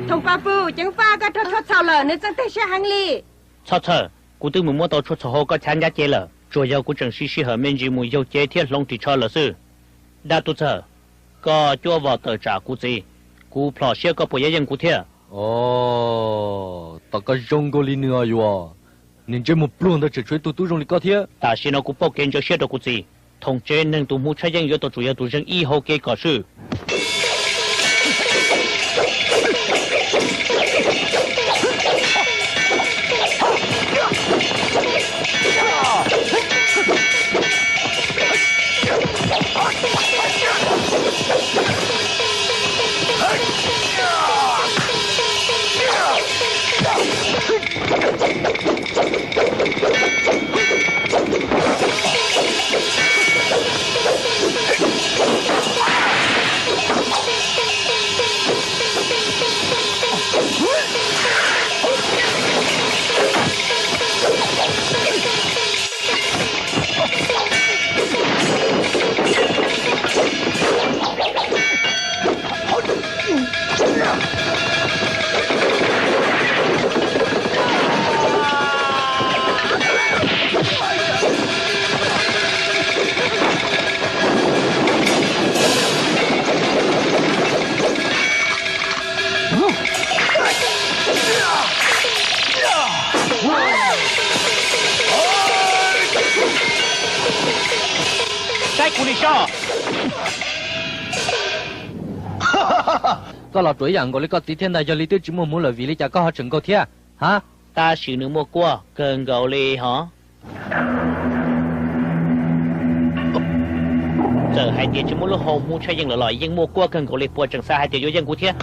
Thoom Pas Fus, ceev faj, koj raug tshuaj txhaum lawm, nws txeej teg siab heev li. Txhob txhawj, kuv twb mus muab tau tshuaj txhaum hauv koj chav ncab cev lawm, tsuas yog kuv tseem siv sij hawm me ntsis mus yaug cev thiab hloov ris tsho lawm xwb. Dab Tub Txawj, koj cuab vos tawm tsam kuv txiv, kuv plhom siab koj puas yuav yeej kuv thiab. Os, tom koj zoo nkaus li nws os yuav. Niag ntsej muag pluag ntawd tseem tshuav ib tug tub zoo li koj thiab. Tam sim no kuv pauj kev ntxhov siab rau kuv txiv. Thoom tsev neeg tus hmuv Tshaj Yeej yuav tau tsum yog tus zeej ib hauv kev kom swj. Saib kuv li soj. Koj los ruam ib yam nkaus li koj txiv thiab ntag, yog li twb tsis muaj hmuv lawm vim li cas koj ho tseem nkaug thiab, ha? Tab sis nws muaj kuab kawg nkaus li hos. Txawm hais tias tsis muaj lub hau hmuv Tshaj Yeej lawm los yeej muaj kuab kawg nkaus li, puas tseem xav hais tias yuav yeej kuv thiab?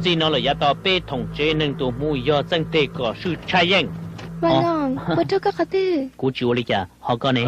Txij no lawm yav tod peb thoom tsev neeg tus hmuv yog txeej teg kom swj Tshaj Yeej. Kuv tsis ua li cas, ho koj ne?